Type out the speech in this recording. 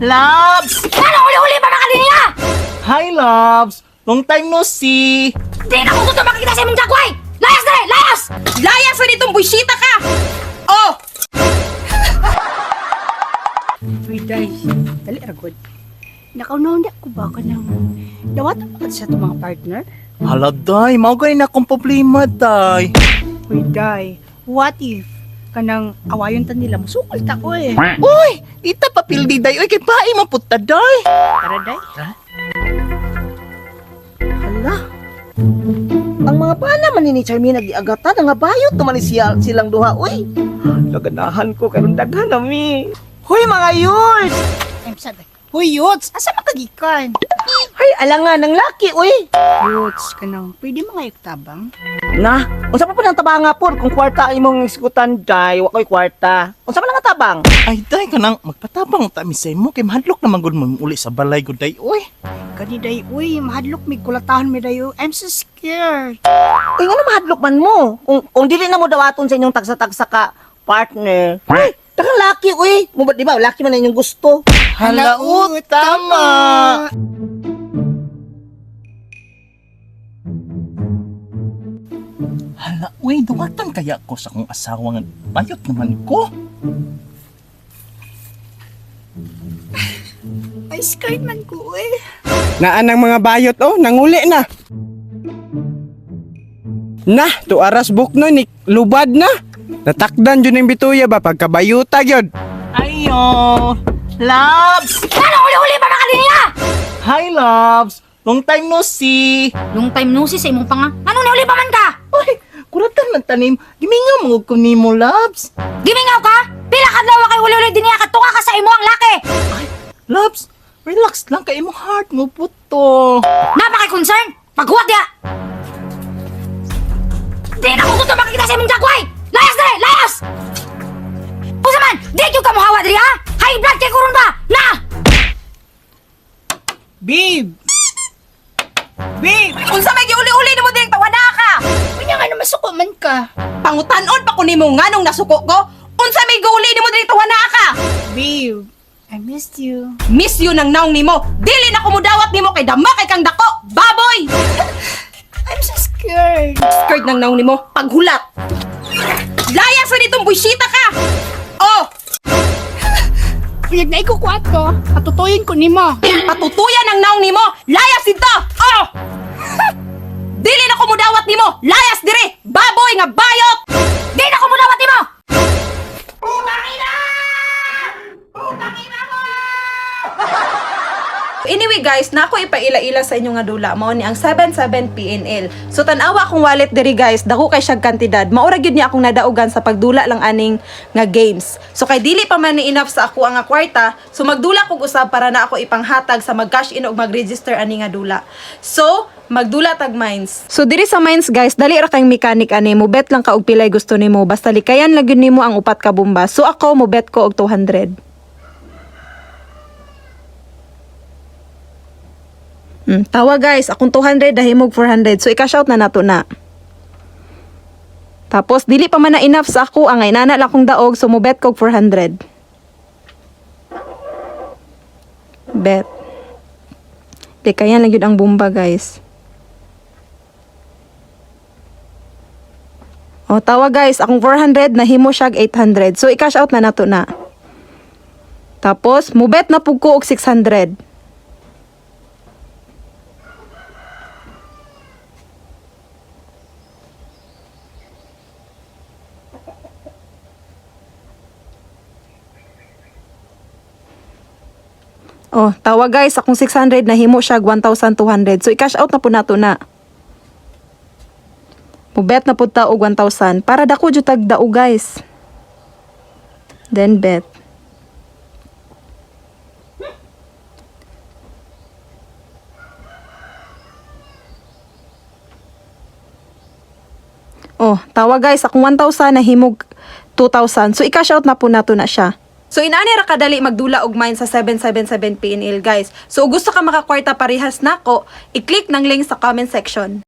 Loves! Ano huli-huli pa mga linya? Hi, loves! Long time no see! Di na ko gusto makikita sa imong jagway! Layas dere! Layas! Layas na ditong buysita ka! Oh! Uy, day. Dali, ragod. Nakaunaw na ko ba ka ng dawatan pa ka sa itong mga partner? Hala, day! Mao gani na akong problema, day! Uy, day. What if kanang awayon ta nila musukol ta ko eh. Uy! Di ta papildi, day! Uy, kay pae man pud ta, day! Tara, day. Hala. Ang mga bana man ni Charmina giagatan nga bayot naman ni siya, silang duha uy. Naganahan ko karon daghan nami. Hoy mga yuls. I'm sad. Uy, Yots, asa makagikan? Hay alangan ng laki uy. Yots, kanang pwede mga iktabang? Na, unsa pa po ng tabanga por kung kwarta imong isgutan day, wa koy kwarta. Unsa man ang tabang? Ay, day, kanang magpatabang ta mi sa imo kay mahadlok naman gud mo uli sa balay gud, day, uy! Kani day, uy, mahadlok mi kulatahan mi day. Uy. I'm so scared. Uy, ngano mahadlok man mo? Kung dili na mo dawaton sa inyong tagsa-tagsa ka partner. Uy, daghang laki uy. Mo ba di ba laki man na inyong gusto? Hala, oh, tama! Hala, uy, duwatan kaya ko sa akong asawa nga bayot naman ko. Ay, scared man ko, uy. Naan ang mga bayot oh, nanguli na. Na, tuaras bukno ni lubad na. Natakdan jud ning bituya ba pagkabayuta gyud. Ayo! Loves! Ano huli-huli pa mga linya? Hi, loves! Long time no see! Long time no see sa imong panga. Ano ni huli pa man ka? Uy, kuratan ng tanim. Gimingaw mga ko nimo, loves. Gimingaw ka? Pila ka adlaw kay huli-huli dinhi ka tunga ka sa imo ang laki. Loves, relax lang kay imong heart mo puto. Napa kay concern? Paghuwat diha. Di na ko gusto makikita sa imong jagway. Layas dere, layas. Unsa man? Di gyud ka mohawa diri ha? High blood kay kuron ba? Na! Babe! Babe! Unsa may giuli-uli nimo ding tawana ka? Unya nga na masuko man ka. Pangutanon pa ko nimo nganong nasuko ko? Unsa may giuli nimo ding tawana ka? Babe, I missed you. Miss you nang naong nimo. Dili na ko mudawat nimo kay dama kay kang dako. Baboy! I'm so scared. Skirt nang naong nimo paghulat. Layas na ditong buysita ka! Oh! Unyag na ikukuat ko, patutuyin ko nimo. Patutuyan ang naong nimo. Layas dito! Oh! Dili na ko mudawat nimo. Layas dire! Baboy nga bayot! Di na ko mudawat nimo. Anyway guys, nako ipaila-ila sa inyo nga dula mao ni ang 77 PNL. So tan-awa akong wallet diri guys, dako kay siyag kantidad. Maura gyud niya akong nadaugan sa pagdula lang aning nga games. So kay dili pa man ni enough sa ako ang nga kwarta, so magdula kog usab para na ako ipanghatag sa mag-cash in og mag-register ani nga dula. So magdula tag mines. So diri sa mines guys, dali ra kay mechanic ani mo bet lang ka og pilay gusto nimo basta likayan lang gyud nimo ang upat ka bomba. So ako mo bet ko og 200. Tawa guys, akong 200 dahimog 400. So i-cash out na nato na. Tapos dili pa man na enough sa ako ang inana lang kong daog so mo bet kog 400. Bet. Di kaya lang yun ang bomba guys. O tawa guys, akong 400 nahimo siyag 800. So i-cash out na nato na. Tapos mubet na pug ko og 600. Oh, tawa guys, akong 600 nahimo siya 1,200. So i-cash out na po nato na. Mubet na pud ta og 1,000 para dako jud tag dao guys. Then bet. Oh, tawa guys, akong 1,000 nahimog 2,000. So i-cash out na po nato na siya. So inani ra kadali magdula og mine sa 777 PNL guys. So gusto ka makakwarta parehas nako, i-click ng link sa comment section.